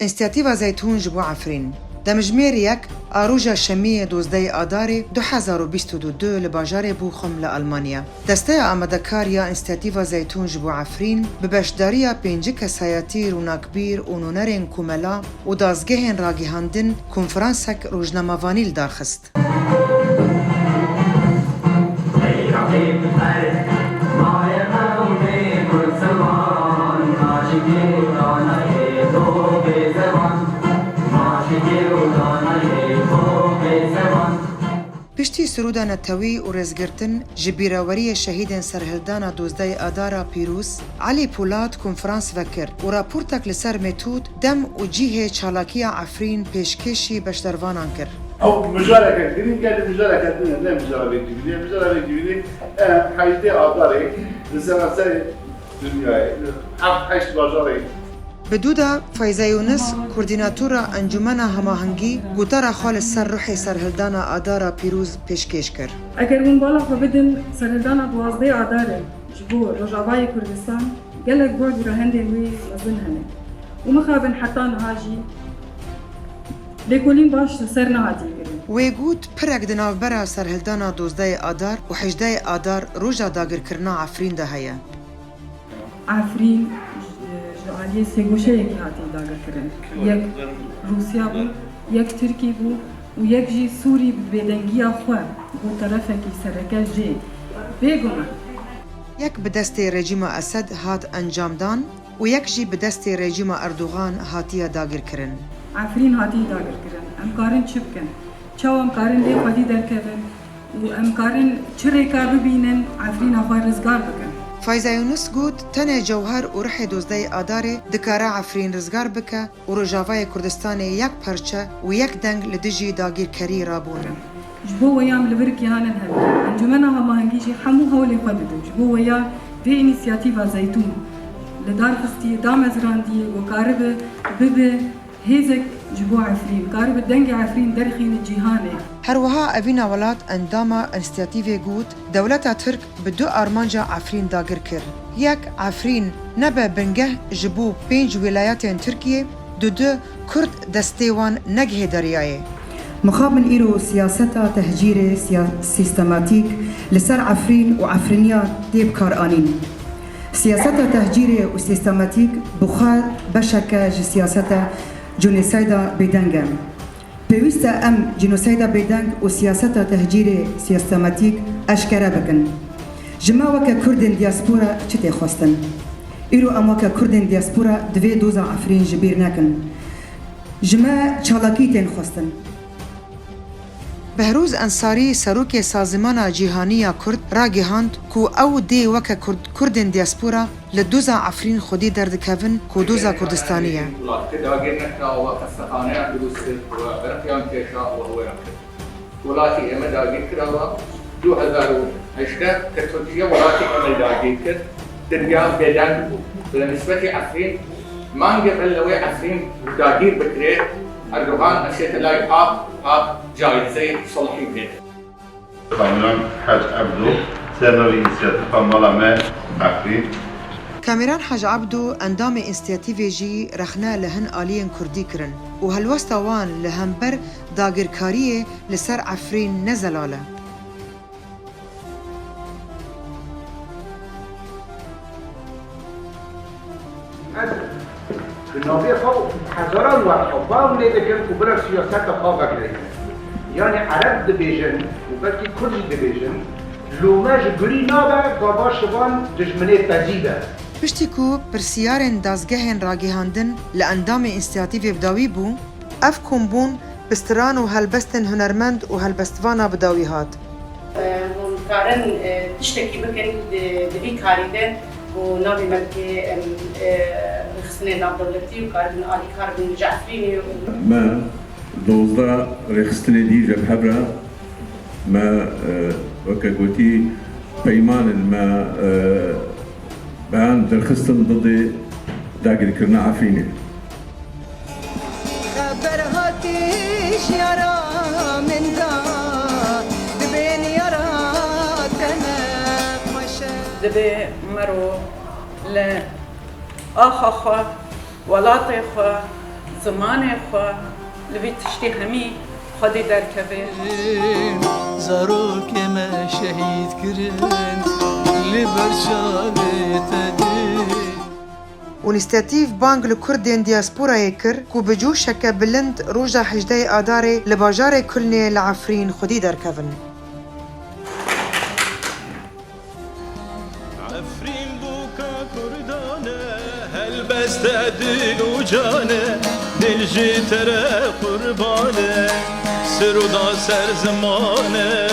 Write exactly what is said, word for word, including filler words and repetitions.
Înîsiyatîva Zeytûn ji bo Efrîn. Demjimêr yek a roja şemiyê dozdehê Adarê du hezar û bîst û du li bajarê Bochum li Almanya. Desteya amadekar ya Înîsiyatîva Zeytûn ji bo Efrîn bi beşdariya pêncî kesayetî, ronakbîr û nûnerên komela û dazgehên ragihandin konferansek rojnamevanî li dar xist. Piştî sirûda netewî û rêzgirtin ji bîreweriyê şehîdên serhildana dozdehê Adara pîroz, Elî Polat konferans vekir û raportek li ser metod, dem û cihê çalakiya Efrîn pêşkêşî beşdarvanan kir. Ew mijareke girîng e, mijareke din e, ne mijara vê civînê. Mijara vê civînê em hejdê Adarê li seranserê dinyayê, li heft heşt bajarê. Bi dû de Feyza Yûnis, koordînatora Encûmena Hemahengî, gotara xwe li ser ruhê serhildana Adara pîroz pêşkêş kir. Eger hûn bala xwe bidin serhildana duwazdehê Adarê ji bo Rojavayê Kurdistan, gelek bu'd û rehendên wî mezin hene û mixabin heta niha jî lêkolîn baş li ser nehatiye kirin. Wê got, pirek di navbera serhildana dozdehê Adar û hejdehê Adar roja dagirkirina Efrîn de heye. Efrîn ji, ji aliyê sêgoşeyekî hatiye dagirkirin. Yek Rûsya bû, yek Tirkî bû û yek jî Sûrî bi bêdengiya xwe bû terefekî sereke jê. Bêguman. Yek bi destê rejîma Esed hat encamdan û yek jî bi destê rejîma Erdogan hatiye dagirkirin. Efrîn hatiye dagirkirin. Em karin çi bikin? Çawa em karin lê xwedî derkevin û em karin çi rêka bibînin Efrîna xwe rizgar bikin? Fayza Yunus got, tenê cewher û rihê dozdehê Adarê dikare Efrîn rizgar bike û Rojavayê Kurdistanê yek perçe û yek deng li dijî dagîrkerî rabûnin. Ji bo weya em li vir gihanin hev. Encûmena Hemahengî jî hemû hewlê xwe didin. Ji bo weya vê înîsiyatîva Zeytûn li dar xistî, damezrandî, ku karibe bibe hêzek ji bo Efrîn, karibe dengê Efrîn derxîne cîhanê. Her wiha Evîna Welat, endama înîsiyatîvê, got, dewleta Tirk bi du armanca Efrîn dagir kir. Yek, Efrîn nebe bingeh ji bo pênc wîlayetên Tirkiyê, dudu, Kurd destê wan negihê deryayê. Mixabin îro siyaseta tehcîrê siya-, sîstematîk li ser Efrîn û Efrîniya tê bikaranîn. Siyaseta tehcîrê û sîstematîk bi xwe beşeke ji siyaseta cînoseyda bêdeng e. Pêwîst e em cînoseyda bêdeng û siyaseta tehcîrê sîstematîk eşkere bikin. Ji me weke Kurdên diaspora çi tê xwestin? Îro em weke Kurdên diaspora divê doza Efrîn ji bîr nekin. Ji me çalakî tên xwestin. Behrûz Ensarî, serokê Sazîmana Cîhanî ya Kurd, ragihand ku ew dê weke Kurd, Kurdên diaspora li doza Efrîn xwedî derdikevin ku doza Kurdistanî ye. Welatî dagir nekirawa, xestexaneyan dirûst kir, we beriqiyan kêşa û heweyan kir. Welatî ême dagir kirawa, du hezar û hejdeh ke Tirkiye welatî ême dagir kir, diriya bêdeng bû. Bi nisbetî Efrîn, mange belle wê Efrîn dagir bikirê, Erdogan eşête lay ap, ap cayîzeyê sulhî bidê. Kamîran Hac Ebdo, ser navê Înîsiyatîfa Mala Me Efrîn. Kamîran Hac Ebdo, endamê Înîsiyatîvê jî rexne li hin aliyên kurdî kirin û helwesta wan li hember dagirkariyê li ser Efrîn ne zelal e. Ez bi navê xwe û hezaran wan xwe bawlê dikim ku bira siyaseta xwe vegirin. Yanî Ereb dibêjin û belkî Kurd jî dibêjin, lome ji gurî nabe gava şivan dijminê pezî be. Piştî ku pirsiyarên dazgehên ragihandin li endamê Înîsiyatîvê bi dawî bû, ev kombûn bi stran û helbestên hunermend û helbestvana bi dawî hat. Hûn karin, e, tiştekî bikin di, di vî karî de, ku navê me dike, em, e, rêxistinê navdewletî û karibin alîkar bin ji Efrînê û Me dozdeh rêxistinê dî ji hev re me, e, weke gotî peymanên me, e, beyan derxistin didê dagirkirina Efrînê. Xeber hatî ji yara min da, dibên yara te ne xweş e. Divê mero li axa xwe, welatê xwe, Zimanê xwe li vî tiştî hemî xwedî derkeve. Zarokê me şehîd kirin li ber çavê te dî. Û Nîstetîf bang li Kurdên diyasporayê kir ku bi coşeke bilind roja hejdehê Adarê li bajarê Kulnê li Efrîn xwedî derkevin. Efrîn bûka Kurdan e, helbeste dil û can e, dil ji te re qurban e, siroda ser ziman e.